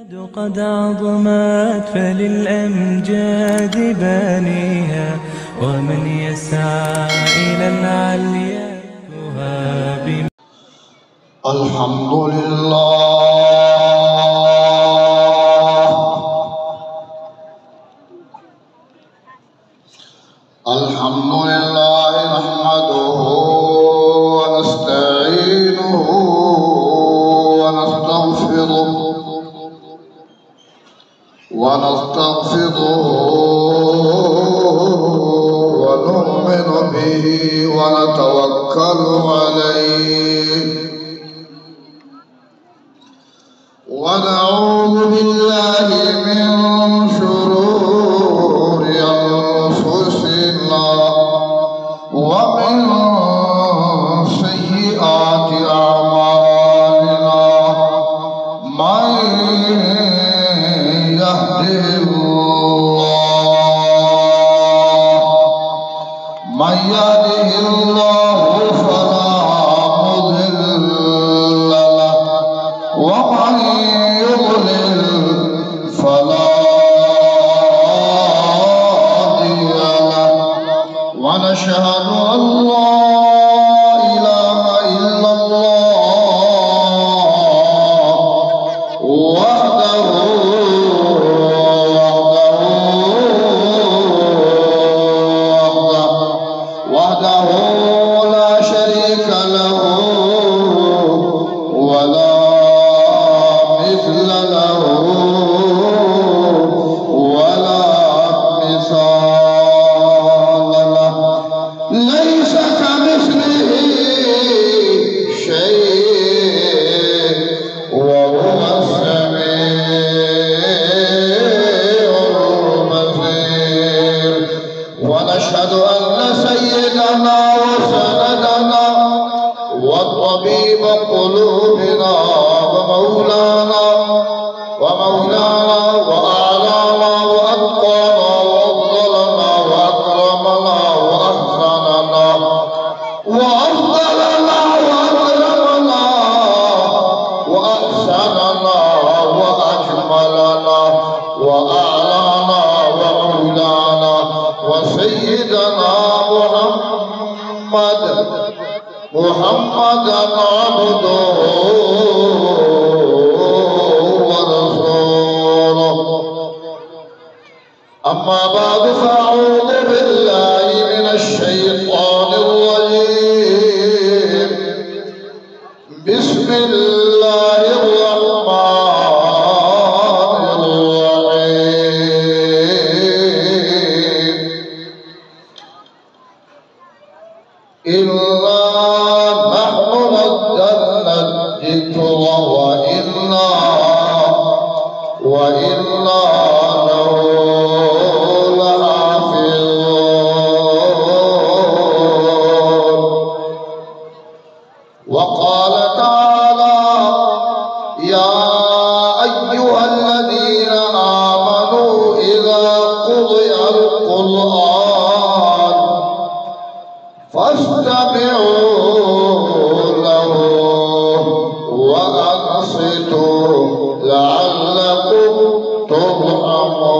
قد عظمت فللأمجاد بانيها، ومن يسعى إلى العليا يهاب. الحمد لله. الحمد لله نحمده ونستعينه ونستغفره، ونستغفره ونؤمن به ونتوكل عليه، ونعوذ بالله من شرور أنفسنا ومن سيئات أعمالنا. من يهده الله، من يهده الله فلا مضل له، ومن يضلل فلا هادي له. ونشهد أن لا إله إلا الله وحده، وحده، وحده، وحده لا شريك له ولا مثل له ولا مثال له. ليس كمثله شيء وهو السميع البصير. ونشهد أن سيدنا وسندنا وطبيب قلوبنا ومولانا، ومولانا وأعلانا وأتقانا وأفضلنا وأكرمنا وأحسننا وأفضلنا وأكرمنا وأحسننا وأجملنا وأعلانا ومولانا وسيدنا محمد، محمدا عبده ورسوله. أما بعد، فأعوذ بالله من الشيطان الرجيم. بسم الله الرحمن الرحيم. إنا نحن نزلنا الذكر وإنا، وإنا له لحافظون. وقال تعالى: يا أيها الذين آمنوا إذا قرئ القرآن فاستمعوا له وأنصتوا لعلكم ترحمون.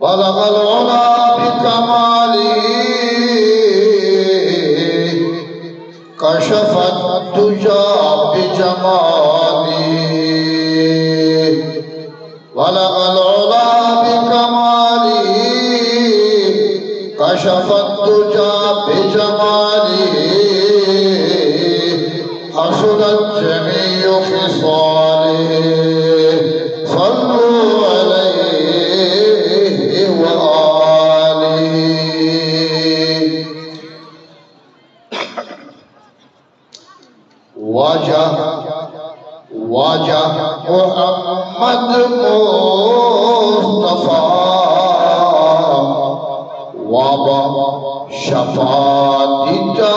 بلغ العلا بكماله، كشف الدجى بجماله. بلغ العلا بكماله، كشف الدجى بجماله. حسنت جميع خصاله، صلوا عليه وآله. واجہ، واجہ محمد مصطفی وابا شفا دیتا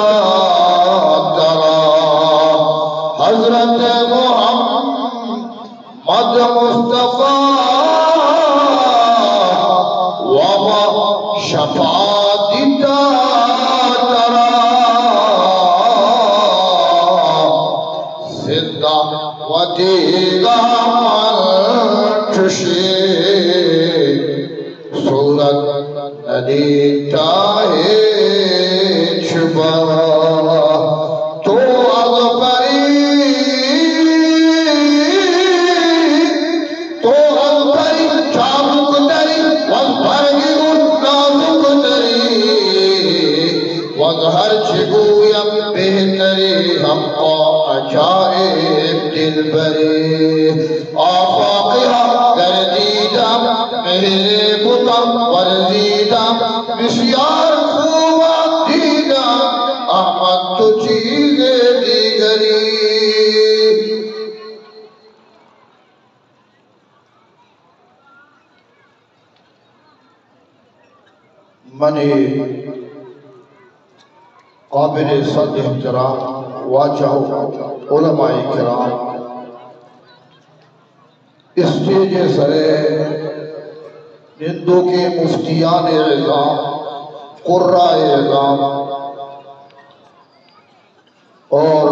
ترا. حضرت محمد مصطفی وابا شفا دیتا ترا، زندہ و دیگا من چشی صورت ندیتا ہچبر۔ تو از پری، تو از پری چابک تری، و از برگ گون نازک تری، و از ہر چی گویم بہتری، حقا عجائب دلبری۔ آفاقی ءَ گردیدم، مہرے بتم ورزیدم، بسیار خوبا دیدم، احمد تو چیزے دیگری۔ منی قابل صد احترام واجہ و علماء کرام، اسٹیج سرے نندوکیں مفتیان عظام، قراء عظام اور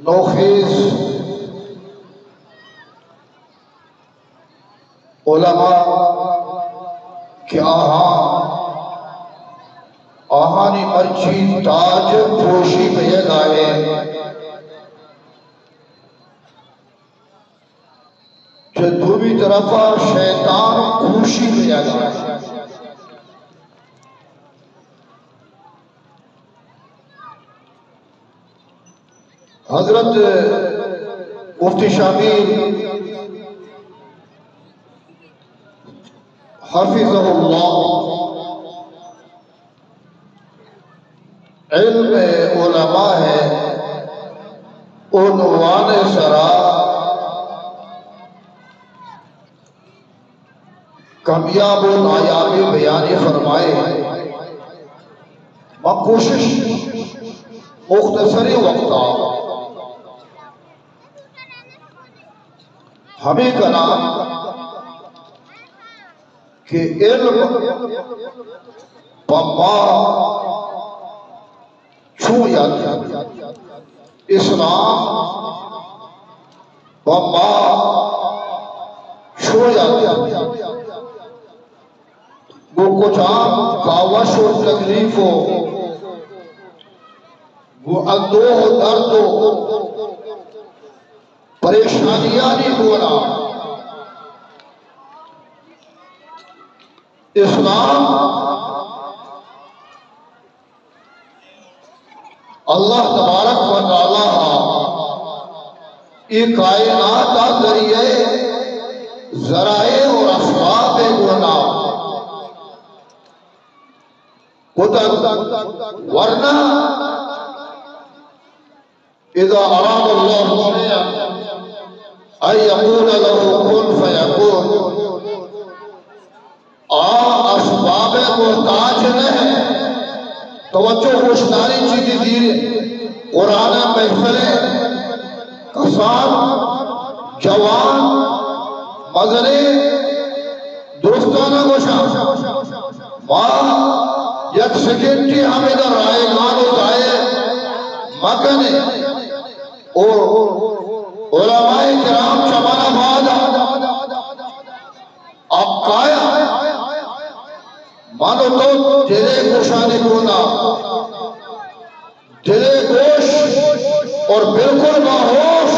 نوخیز علماء کہ آہاں، آہانی مرچی تاج پوشی بیگا ہے، چہ دومی طرفا شیطان کوشی بیگا ہے۔ حضرت مفتی شامل حفظہ اللہ علم علماء ءِ عنوان سرا کمیاب و نایابی بیانی فرمائے۔ ما کوشش مختصری وقتا ہمیں کنا کہ علم پہ ما چون یات، اسلام پہ ما چون یات، گوں کجام کاوش و تکلیف و گوں اندوہ و درد و پریشانیانی گونا اسلام اللہ تبارک و تعالی ءَ اے کائنات ءَ ذریعہ ذرائع اور اسباب گونا کتگ، ورنہ اذا اراد اللہ شیئا ان یقول له کن فیکون۔ آ اسباب محتاج نہ۔ توجہ گوشداری چیزی دیر۔ قرآن محفل کسان جوان مزنیں درستانا گوشاں۔ ما یک سیکنڈے ہم ادا رائگان و ضائع مکنیں۔ او علماء کرام چہ منا بعد ءَ کایا، من و تو دلے گوشانی گونا، دلے گوش اور بالکل باہوش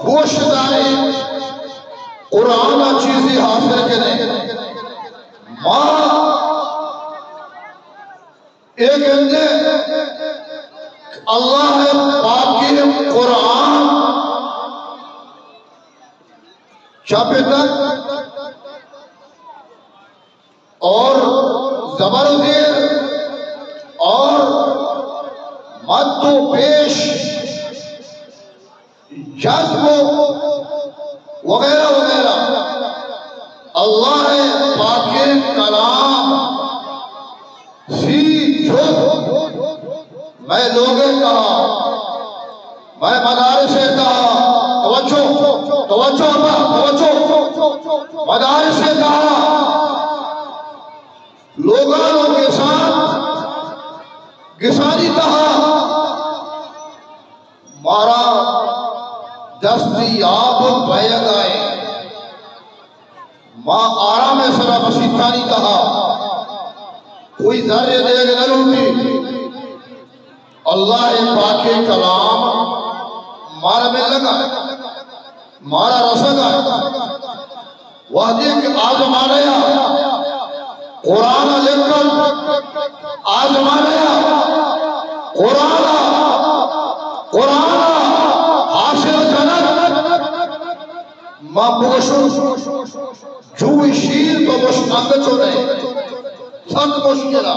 گوش داریں، قرآن ءَ چیزی حاصل کنیں۔ ما اے گندے اللہ پاکیں قرآن چپ تک اور زبر و زیر اور مد و پیش جذب و وغیرہ وغیرہ۔ اللہ پاکیں کلام سی جز مئے لوگ ءِ تہا، مئے مدارس ءِ تہا، توجہ، توجہ، توجہ، مدارس ءِ تہا لوگان و گسان، گسانی تہا مارا دستی آپ بیگائے۔ ما آرام سرا مسیتانی تہا کوئی زر دیگ نہ لوٹی۔ اللہ پاک کلام مارا ملگا، مارا رسگا۔ وہدے کہ آ زمانہ ءَ قرآن لکھت، آ زمانہ ءَ قرآن، قرآن حاصل کنت، ما بگوشوں، جوئی شیر تو مش انگت چو نہیں، سک مشکل ہے۔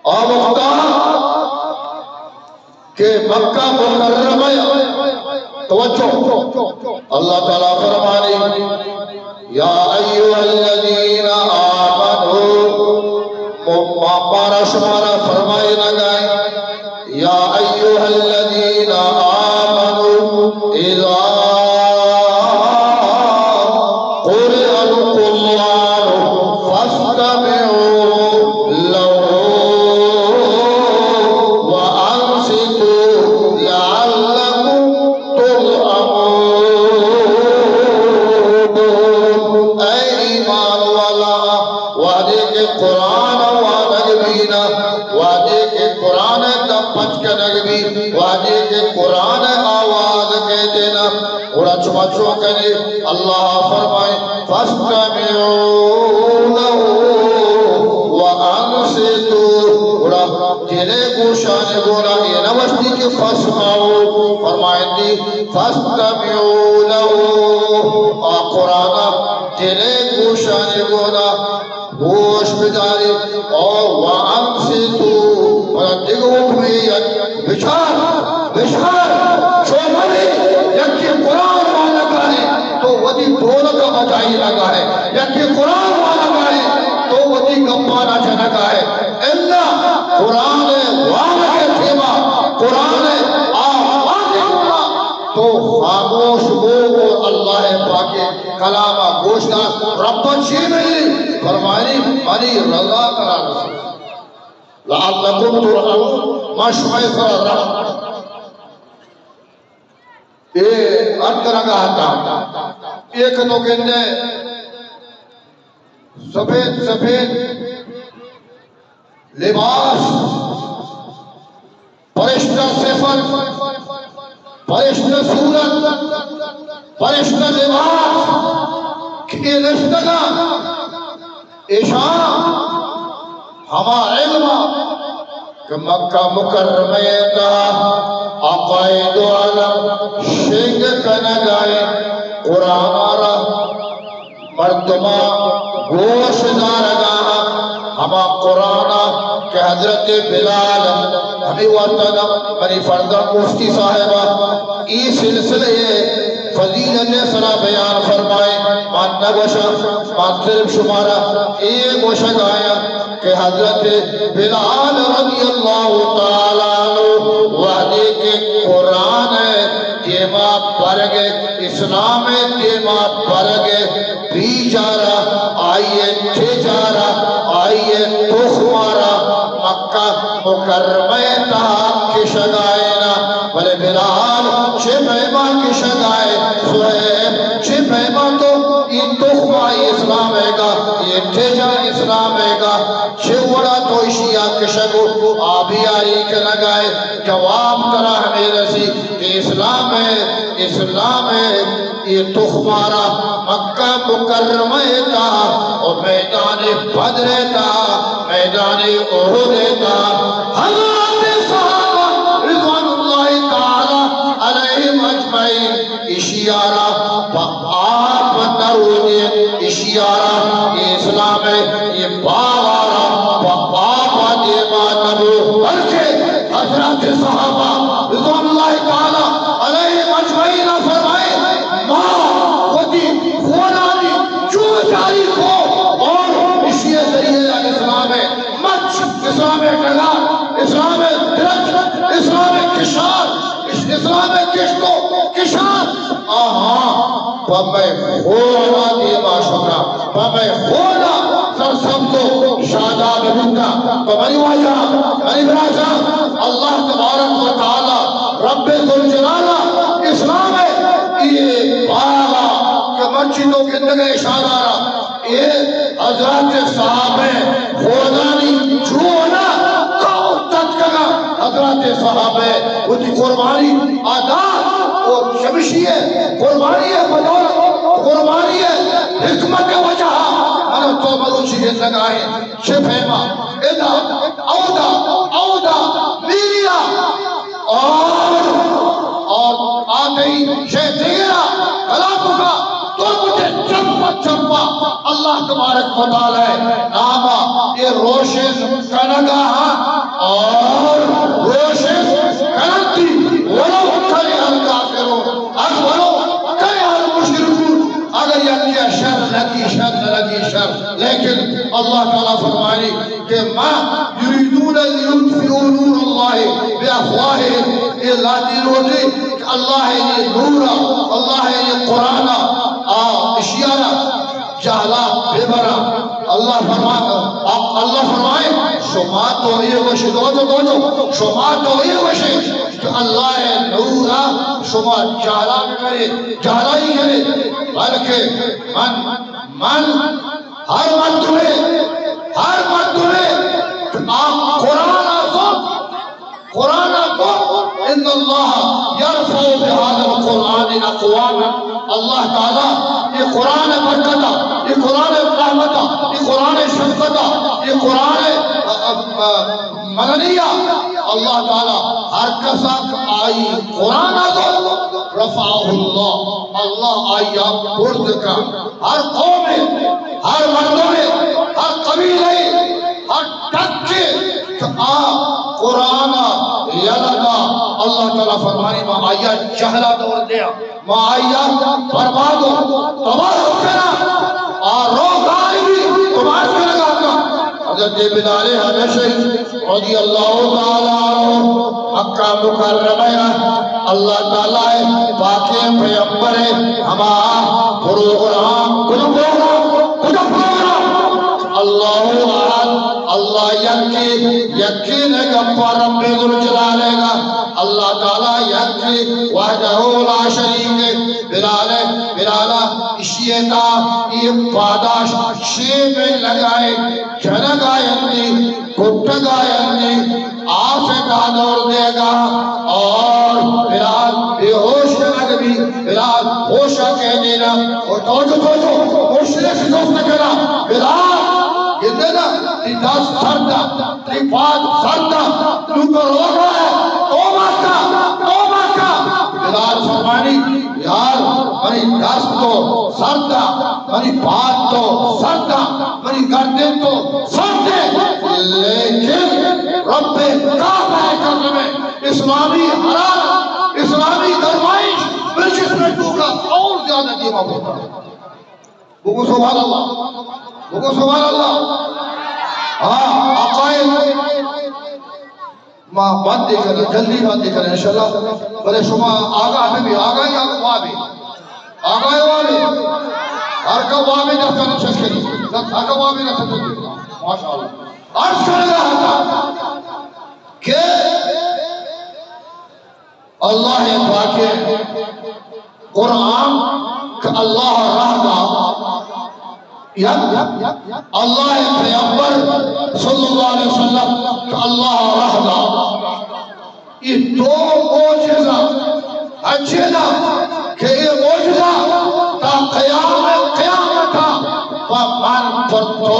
آ وقتا کہ مکہ مکرمہ، توجہ، اللہ تعالیٰ فرمانی، یا ایھا الذین آمنوا، ما-، مارا شمارا فرمائے لگائے، یا ایھا الذین آمنوا اذا قرئ القرآن فاستمعوا له وأنصتوا لعلكم ترحمون۔ اے ایمان والا، وہدے کہ قرآن وانگ بینا، وہدے کہ قرآن دم پچ کنگ بی، وہدے کہ قرآن آواز کئیت نا، گڑا چما چو کنے؟ اللہ فرمائے، فاستمعوا له وانصتوا۔ گڑا دلے گوشانے گونا، اے نہ وشتی کہ فاسمعوا، فرمائندی، فاستمعوا له، آ قرآن دلے گوشانے گونا گوش بداری، او وانصتوا، پدا دگہ حکمے یک، بچار، بچار، چو مبی، یکے قرآن وانگا ہے تو وتی ڈولکا بجائی لگا ہے، یکے قرآن وانگا ہے تو وتی گپانا جنگا ہے۔ الا قرآن وانگ ءِ ٹیما، قرآن آواز ءِ ٹیما تو خاموش بو، اللہ پاک کلام ءَ گوش دار۔ رب ءَ چی ملی؟ فرمانی، منی رضا ترا رسی۔ لعلکم ترحمون، ما شمئے سرا رحم۔ اے ہر طرح کا آتا۔ ایک تو کہنے سفید سفید لباس، پرشتہ صفت، پرشتہ صورت، پرشتہ لباس کہ نشتگاں، ایشاں ہما علم کہ مکہ مکرمہ ءِ تہا عقائد عالم شنگ کنگ ءَ اِنت، قرآن ءَ را مردماں گوش دارگا، ہما قرآن ءَ کہ حضرت بلال، ہمے واسطہ نہ منی فرزند مفتی صاحب ءَ اے سلسلہ ءِ فضیلت ءِ سرا بیان فرمائے۔ من نہ گوشاں، من صرف شمارا اے گوشگ ءَ آں کہ حضرت بلال رضی اللہ تعالیٰ عنہ وہدے کہ قرآن ءِ دیما برگ ءَ، اسلام ءِ دیما برگ ءَ، بیجارا، آئی ءِ تجارا، آئی ءِ تخمارا مکہ مکرمہ ءِ تہا کشگا اِنت۔ بلے بلال، چے پیما کشگا ئے؟ سہیب، چے پیما تو اے تخما اسلام ءَ گا، اے تجا اسلام ءَ گا، چے وڑا تو ایشی ءَ کشگ ءُ آبیاری کنگا ئے؟ جواب ترا ہمے رسی کہ اسلام ءِ، اسلام ءِ اے تخمارا مکہ مکرمہ ءِ تہا ءُ میدان بدر ءِ تہا، میدان احد ءِ تہا حضرات صحابہ رضوان اللہ تعالیٰ علیہم اجمعین ایشی ءَ را پہ آپ نہ رودینت، ایشی ءَ را اے اسلام ءِ اے باغ ءَ را پہ آپ ءِ دیما نہ برت، بلکہ حضرات صحابہ رضوان اللہ تعالیٰ علیہم اجمعین ءَ فرمائے، ما وتی خونانی چو جاری کو اور ایشی ءِ ذریعہ ءَ اسلام ءِ مچ، اسلام ءِ ڈگار، اسلام ءِ درچک، اسلام ءِ کشار، اسلام ءِ کشت ءُ کشار، آہاں پہ مئے خون ءَ دیما شتاں، پہ مئے خون ءَ سرسبز ءُ تو منی واجہ، منی براجاں، اللہ تبارک و تعالی رب ذوالجلال اسلام ءِ اے باغ ءَ کہ مرچی تو گندگ ءَ ئے شاہدار ءَ، اے حضرات صحابہ خودانی چون ءَ کہول تتکگ ءَ، حضرات صحابہ وتی قربانی ءَ دات، او شمشی ءِ قربانی ءِ بدولت، قربانی ءِ حکمت ءِ وجہ ءَ من تو مروچی گندگ ءَ ایں۔ چہ پیما ادا، اودا، اودا، میریا، اور، اور آ تئی شے دگرا کلاتکا تربت چمپا چمپا اللہ تبارک و تعالی ناما اے روشن کنگا ہاں، اور روشن کننتی ولو کرہ الکافرون، اگر ولو کرہ المشرکون، اگر یکی شر لگی، شر لگی، شر، لیکن اللہ تعالی فرمانی کہ ما یریدون لیطفئوا نور اللہ بافواہہم، اے لہتے لوٹی کہ اللہ ءِ اے نور ءَ، اللہ ءِ اے قرآن ءَ، آ اشیارا جہلا ببرا۔ اللہ فرما، اللہ فرمائے، شما تو اے وشے، دوجو، دوجو، شما تو اے وشے کہ اللہ ءِ نور ءَ شما جہلا ببرے، جہلائی کرے، بلکہ من، من ہر مردمے، ہر مردمے آ قرآن ءَ زرت، قرآن ءَ گوں، ان اللہ یرفع بہذا القرآن اقواما، اللہ تعالی اے قرآن ءِ برکت ءَ، اے قرآن ءِ رحمت ءَ، اے قرآن ءِ شفقت ءَ، اے قرآن ءِ، ا، ا، ا، مدنی ءَ، اللہ تعالی ہر کسا کہ آئی قرآن ءَ زرت، رفعہ اللہ، اللہ آئی ءَ بزرگ کن۔ ہر قومے، ہر مردمے، ہر قبیلے، ہر ٹکے کہ آ قرآن ءَ یلہ دا، اللہ تعالی فرمانی ما آئی ءَ جہلا دور دیا، ما آئی ءَ برباد و تباہ کنا، آ رو گار بی، تمار کنگا کا۔ حضرت بلال حبشی رضی اللہ تعالی عنہ، مکہ مکرمہ ءَ اللہ تعالی ءِ پاکیں پیمبر ءِ ہما پروگرام، کجا پروگرام؟ کجا پروگرام؟ اللہ احد، اللہ یکے، یکے نہ گپا رب ذوالجلال ءِ گا، اللہ تعالی یکے وحدہ لا شریک۔ بلال، بلال، اشی تا اے پاداش شے میں لگائے، جنگا یعنی کٹگا یعنی آس ءِ تہا دور دیگا، اور بلال بے ہوش کنگ بی، بلال ہوش ءَ کئے دینا، اور توجہ، توجہ، مشرک جست کنا، بلال، گندے نا، تی دست سرد ءَ، تی پاد سرد ءَ، تو تو روگا ئے، توبہ کا، توبہ کا۔ بلال فرمانی، یار، منی دست تو سرد ءَ، منی پاد تو سرد ءَ، منی گردن تو سرد ءَ، لیکن رب کعبہ کرم ءِ اسلامی حرارت، اسلامی گرمائش، برٹش ءِ توکا اور زیادہ دیما بوتا۔ بگو سبحان اللہ، بگو سبحان اللہ۔ ہاں، عقائد۔ ما بندے کنیں، جلدی بندے کنیں انشاءاللہ۔ بلے شما آگاہ بہ بی، آگاہ یا وابے؟ آگاہ وابے؟ ہر کا وابے دفتر چش کری۔ ہر کا وابے دفتر۔ ماشاءاللہ۔ عرض کرنا تھا کہ اللہ پاک ءِ قرآن کہ اللہ راہ دا، یا اللہ ءِ پیغمبر صلی اللہ علیہ وسلم کہ اللہ راہ دا، اے دو معجزہ ہنچیں اَں کہ اے معجزہ تا قیام، قیامت ءَ پہ من پر تو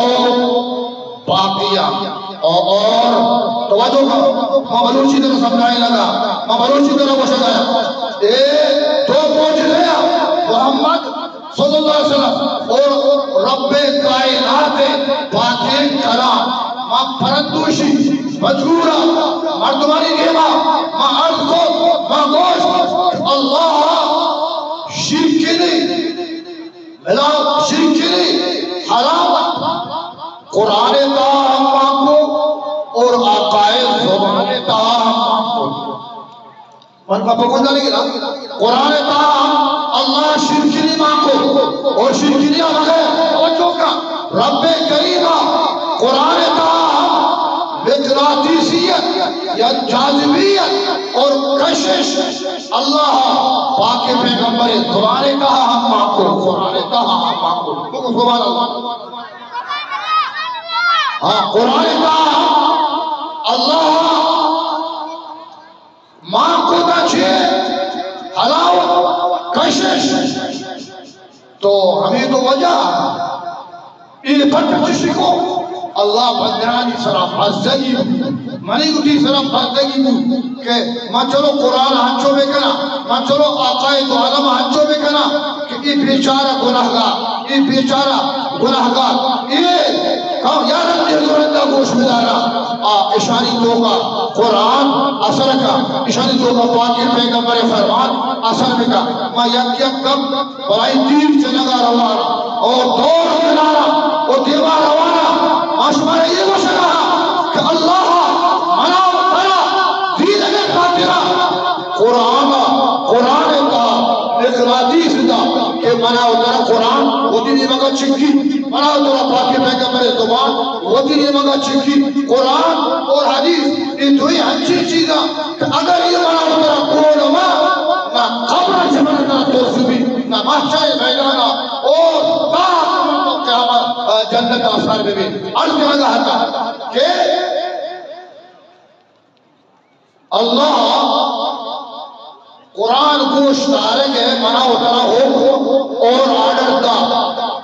باقی اَں۔ اور، اور توجہ کن، ما بلوچی ترا سمجھائیں لگا، ما بلوچی ترا گوشگ ءَ آں۔ اے دو معجزہ اَں، محمد صلی اللہ علیہ وسلم اور رب کائنات پاکیں کلام۔ ما پرندوشی مجبورا مردمانی دیما ما عرض کو، ما گوشت، اللہ شرکنی بلا شرکنی حرام قرآن تہا ہم مانکو اور آقائے زبان تہا ہم مانکو۔ من پہ پکو داری گرا، قرآن تہا ہم اللہ شرکنی مانکو اور شرکنی ہم ہے۔ توجہ کا، رب کریم قرآن تہا ہم یا جاذبیت اور کشش، اللہ پاک پیغمبر زبان کہا ہم معقول، قرآن کہا ہم معقول۔ تو سبحان اللہ۔ ہاں، قرآن کہا اللہ معقول چے؟ حلاوت، کشش۔ تو ہمے تو وجہ اے پٹ چشی کو اللہ بندرانی سرا بزگی بو، منی گٹی سرا بزگی بو کہ من چلو قرآن ہنچو بکنا، من چلو آقائے دو عالم ہنچو بکنا کہ اے بیچارہ گناہگار، اے بیچارہ گناہگار، اے کم یا رب دے دورندا گوش بدارا، آ اشانی توکا قرآن اثر کا، اشانی توکا پاکی پیغمبر فرمان اثر بکا۔ ما یک یک کم بلائیں تیر چنگا روان او دور کنارا او دیما روان۔ ما شمارا اے گوشگا کہ اللہ منا و ترا زیرگے خاطرا قرآن، قرآن تا مقناطیس دا کہ منا و ترا قرآن وتی نیمگا چکی، منا و ترا پاکی پیغمبر زبان وتی نیمگا چکی۔ قرآن اور حدیث اے دوئی ہنچیں چیزاں کہ اگر اے منا و ترا گون ما، نہ قبر چہ منا ترا ترس بی، نہ محشر میدانا، او تا قیامت، آ، جنت آ سر بی۔ عرض کنگا ہتا کہ اللہ قرآن گوش دارگ ء منا و ترا حکم اور آرڈر دا۔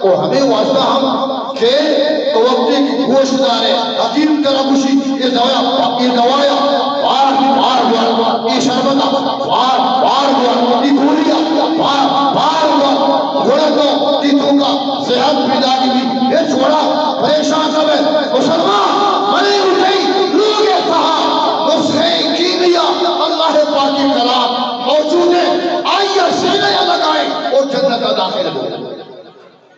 و ہمے واسطہ ہم کہ تو وقتی کہ گوش دارے، حکیم ترا گوشی، اے دوایا، اے دوایا بار بار گوار، اے شربتا بار بار گوار، اے گولیا بار بار گوار، گڑا تو تی توکا صحت پیدا بی۔ ہچ وڑا پریشان نہ بے۔ مسلمان، منی و تئی لوگ ء تہا نسخہ کیمیا اللہ پاکی کلام موجود ہے، آئی ء سینہ ء لگائیں، او جنت ء داخل بو۔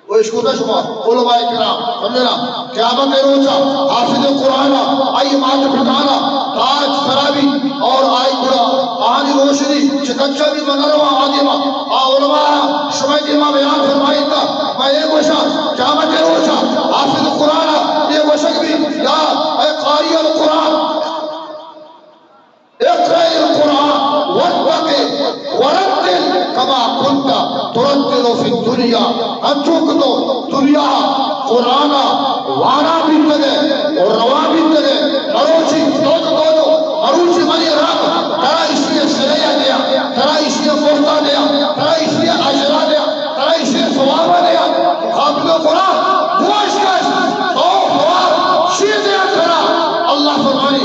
او اشکتا شما علماء کرام، سمجھنا، قیامت روچا حافظ قرآن آئی مات پتانا تاج سرابی اور آئی گڑا آنی روشنی چکچا بھی مگر آدیما آ علماء شمئے دیما بیان فرمائیتا۔ ما اے گوشاں، قیامت روچا حافظ قرآن اے گوشگ بی، یا اے قاری القرآن، اقرأ القرآن وارتق ورتل کما کنت ترتل فی الدنیا۔ انچو کہ تو دنیا قرآن وانا بیتگے اور روا بیتگے، مروچی تو تو تو مروچی منی رب ترا اشی سریا دیا، ترا اشی مفتا دیا، ترا اشی اجرا دیا، ترا اشی ثوابا دیا۔ حافظ قرآن گوش کش، تو ثواب چی دیا ترا؟ اللہ فرمانی،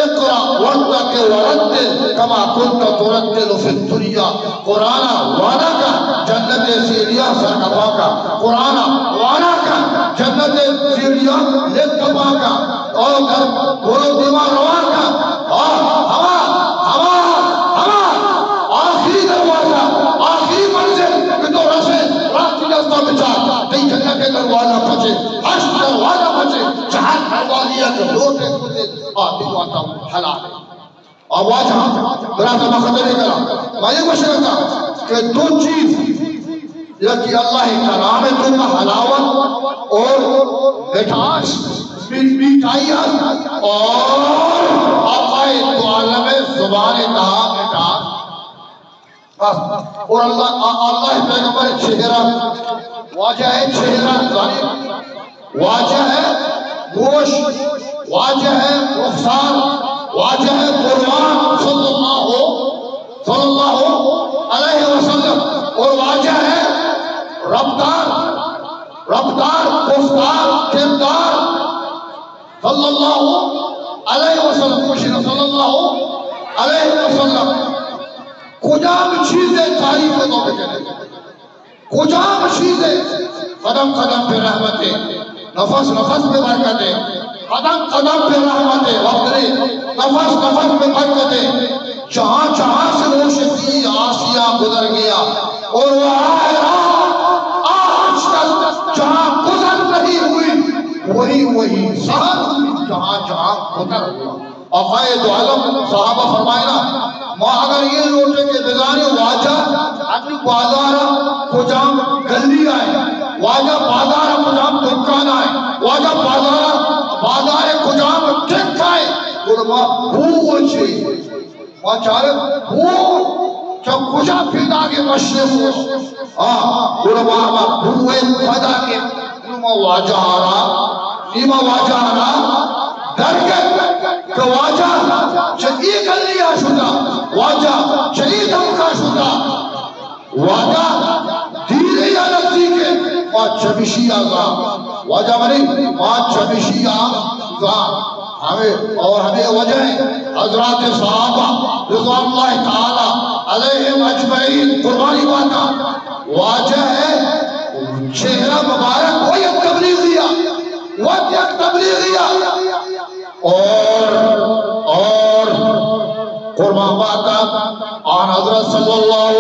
اقرأ وارتق ورتل کما کنت ترتل فی الدنیا۔ قرآن وانا کا جنت سیڑھیاں سر کپا کا۔ قرآن وانا کا جنت سیڑھیاں لکھ کپا کا۔ او در برو دیوان روان کا۔ آ، ہما، ہما، ہما آخری دروازہ، آخری منزل کہ تو رسے، راستی دستا بچار، تئی جنت دروازہ پچے، ہشت دروازہ پچے، چہار دروازہ کہ لوٹے کتے، آ دیواتا حلال۔ آواز ہاں، برا کا مقدر کرا۔ میں یہ گوشت کرتا کہ دو چیز، یکی اللہ کلام تو کا حلاوت اور مٹھاس، می-، میٹھائی اور آقائے دو عالم زبان تہا مٹھاس۔ بس۔ اور اللہ، آ-، اللہ پیغمبر چہرہ، واجہ ہے چہرہ، ظاہر، واجہ ہے گوش، واجہ ہے رخسار، واجہ ہے قرآن صلی اللہ، صلی اللہ علیہ وسلم، اور واجہ ہے رفتار، رفتار، گفتار، کردار۔ صلی اللہ علیہ وسلم، گوشی صلی اللہ علیہ وسلم۔ کجام چیز تعریف تو بکنے؟ کجام چیز؟ قدم قدم پہ رحمت، نفس نفس پہ برکت، قدم قدم پہ رحمت، وقت نے نفس نفس پہ برکت۔ جہاں جہاں سے روشنی آسیا گزر گیا، اور وہ راہ راہ آج تک جہاں گزر نہیں ہوئی، وہی وہی سحر ہوئی جہاں جہاں گزر ہوا۔ آقائے دو عالم صحابہ فرمائنا، ما اگر یہ لوٹے کہ بزانے واجہ اپنی بازار کجام گلی آئے، واجہ بازار کجام دکان آئے، واجہ بازار، بازار کجام ٹک آئے، گڑا ما بو چے؟ ما چارے بو چہ کجا پیداگے؟ مشے بو۔ آ، گڑا ما، ما بو پدا کے نو ما واجہ آرا، نی ما واجہ آرا درگت کہ واجہ چہ اے گلی آ شتا، واجہ چہ اے دمکا شتا۔ واجہ دیرے یا نزدیکے، ما چمیشی آ زان۔ واجہ منی، ما چمیشی آ زان۔ ہمیں، اور ہمیں وجہ ہے، حضرات صحابہ رضوان اللہ تعالی علیہم اجمعین، قربانی باتا، واجہ ہے، چہرہ مبارک وہ یک تبلیغی آ، وہ یک تبلیغی آ۔ اور، اور قربان باتا، آن حضرت صلی اللہ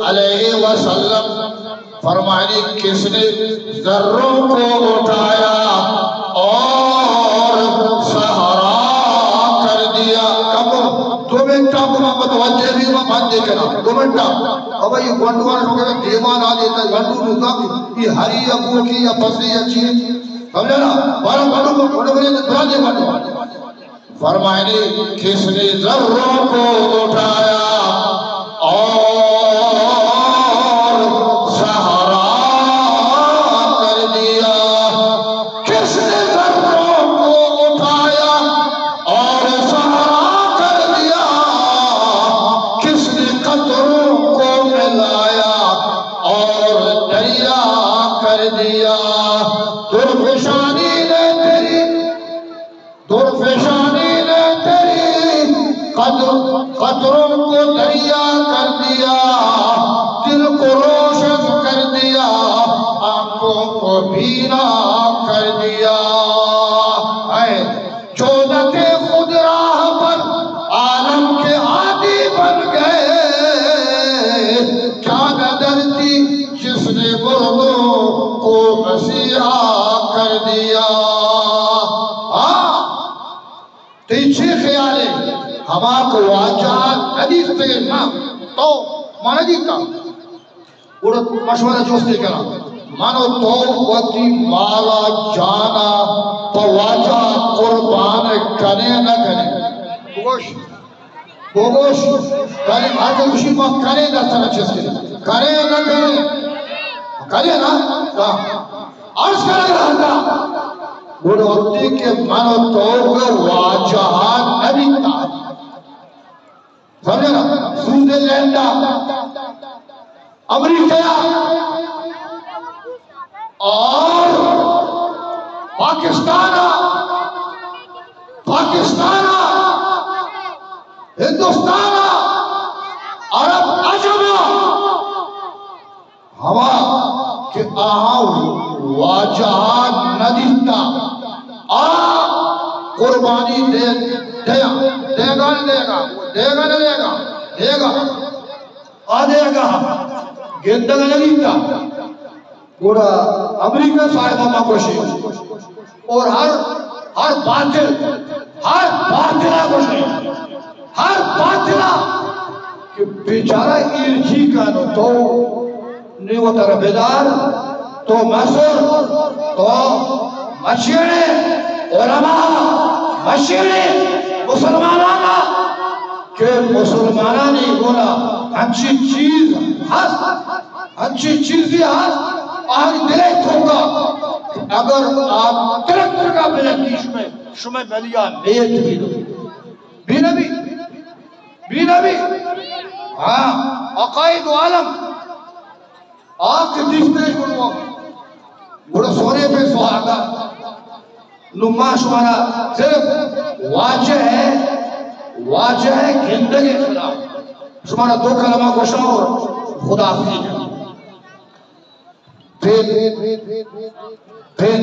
علیہ وسلم فرمانی، کس نے ذروں کو اٹھایا اور صحرا کر دیا۔ کم دو منٹ آپ کو متوجہ بھی میں بند کرا، دو منٹ۔ اب یہ گنڈوان ہو گیا، دیوان آ دیتا، گنڈو نظام، یہ ہری ابو کی یا پسی یا چیز، سمجھا نا؟ بارہ بڑوں کو، بڑوں کو، برا دے بڑوں۔ فرمائنی، کس نے ذروں کو اٹھایا اور صحرا کر دیا؟ کس نے ذروں کو اٹھایا اور صحرا کر دیا؟ کس نے قطروں کو ملایا اور دریا کر دیا؟ درفشانی نے تیری، درفشانی نے تیری قد-، قطروں کو دریا کر دیا، دل کو روشن کر دیا، آنکھوں کو بینا کر دیا۔ اے چودہ کے خود راہ پر عالم کے ہادی بن گئے، کیا ندر تھی جس نے مردوں کو مسیحا کر دیا۔ ہاں، تئی چے خیال ہے؟ ہما کو واجہ ندیستگے، ما تو، ما ندیتا۔ گڑا مشورہ جوستے کرا، من و تو وتی مالا جانا پہ واجہ قربان کنے نہ کنے؟ بگوش۔ بگوش، بلے ہر کسی ما کرے نہ ترا چیز کرے۔ کرے نہ کرے؟ کرے نا؟ تا عرض کرے رہتا۔ گڑا وقتی کہ من و تو گا واجہ نہ بیتا۔ سمجھے نا؟ سوئٹزرلینڈ، امریکہ اور پاکستان، پاکستان، ہندوستان، عرب عجم، ہما کہ آہاں واجہ نہ دیتا، آ قربانی دے، دیا، دیگا نہ دیگا، دیگا نہ دیگا، دیگا۔ آ دیگا گندگ نہ دیتا۔ گڑا امریکہ صاحب ہما گوشی، اور ہر، ہر باطل، ہر باطلا گوشی، ہر باطلا کہ بیچارہ ایرجی کانو تو نے وتر بدار، تو مصر، تو مشیڑے، علماء، مشیڑے، مسلمانانا کہ مسلمانانی گونا ہنچی چیز ہست، ہنچی چیزی ہست، آہانی دلے توکا اگر آ ترک ترکا بلکی شمئے، شمئے بلیا میت بی نبی، بی نبی، بی نبی۔ ہاں، عقائد و عالم۔ آ کہ دیستش گڑا، گڑا سونے پہ سہاگا۔ نو ما شمارا صرف واجہ ہے، واجہ ہے گندگ خدا۔ شمارا دو کلمہ گوشاں اور خدا حافظی کراں۔ پھر، پھر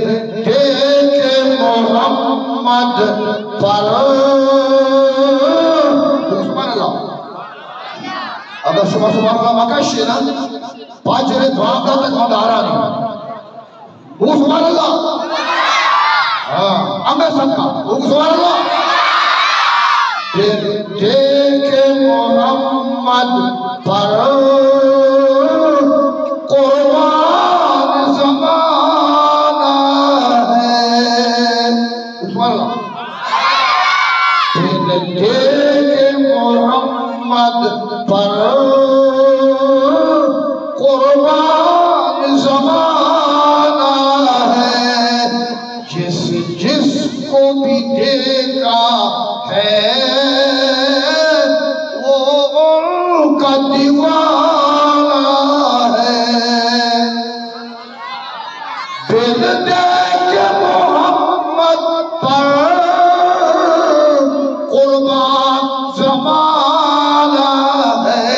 دیکھ محمد پر۔ سبحان اللہ۔ اگر شما سبحان اللہ مکشے نا، پاچرے دعا کا تک مدارا نہیں۔ بول سبحان اللہ۔ ہاں، انگا سب کا۔ بول سبحان اللہ۔ پھر دیکھ محمد پر قربان زمانہ ہے۔ بول سبحان اللہ۔ کو بھی دیکھا ہے، وہ ان کا دیوانہ ہے۔ دل دے کے محمد پر قربان زمانہ ہے۔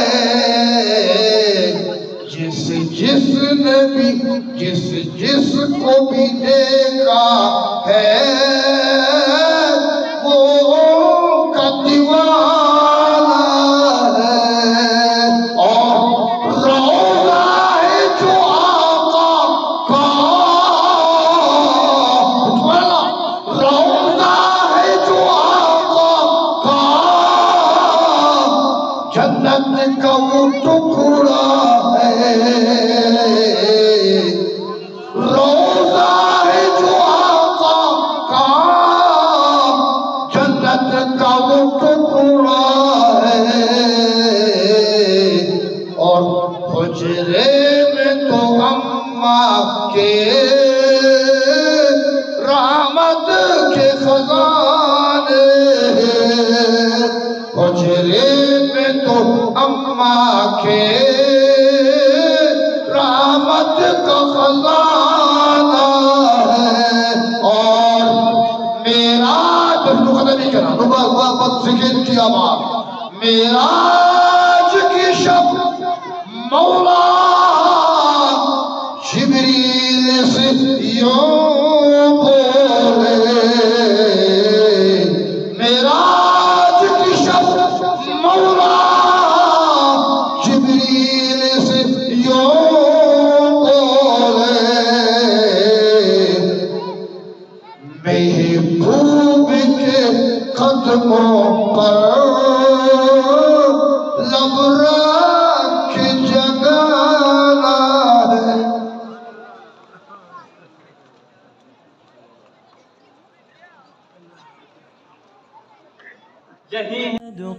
جس جس نے بھی، جس جس کو بھی دیکھا ہے، وہ ان کا دیوانہ ہے۔ اور روضہ ہے جو آقا کا، روضہ ہے جو آقا کا، جنت کا وہ ٹکڑا ہے۔ روضہ ہے جو آقا کا، جنت کا وہ ٹکڑا ہے۔ اور حجرے میں تو اماں کے رحمت کے خزانے ہیں۔ حجرے میں تو اماں کے رحمت کا خزانہ ہے۔ اور معراج، بس نو ختم ہی کرا، نو بس، بس، بس ذکر کیا بات۔ معراج کی شب مولا جبریل سے یوں بولے، معراج کی شب مولا جبریل سے یوں بولے، محبوب کے قدموں پر لب رکھ جگانا ہے۔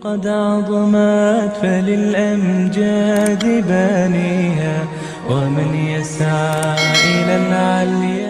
قد عظمت فللأمجاد بانيها، ومن يسعى إلى العلي